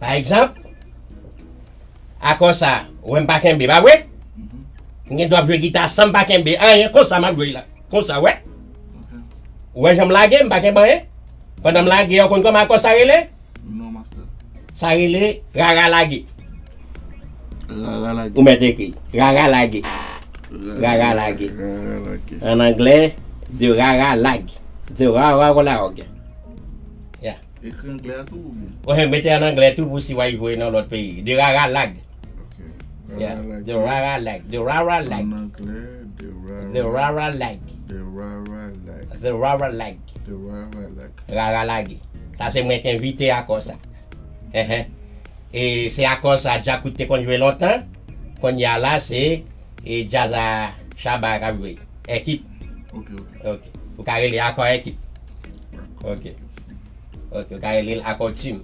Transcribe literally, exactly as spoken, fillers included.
Pa egzanp, akò sa, ou wè m pa kenbe, pa vre? M gen dwa ap jwe gita san m pa kenbe anyen, konsa m ap jwe la. Konsa, wè? Ou wè jan m lage, m pa kenbe anyen? Pandan m lage, ou konn kòman akò sa rele? Non, master. Sa rele rara lage. Rara lage. Ou mèt ekri. Rara lage. Rara lage. Rara lage. An anglè, the rara lag. The rara lag. Yeah. Ekri anglè a tou oubyen? Ou mete an anglè tou pou si w al jwe nan lòt peyi. The rara lag. Ok. Yeah. The rara lag. The rara lag. An anglè, the rara. The rara lag. The rara lag. The rara lag. The rara lag. Rara lage. Sa se mwen ki envite akò sa. Ehe. E se akò sa Djakout te konn jwe lontan. Kounye a la se e djaz a Shabba k ap jwe. Ekip. Ok, ok. Ok. Ou ka rele akò ekip. Ok. Ok, ou ka rele l akò team.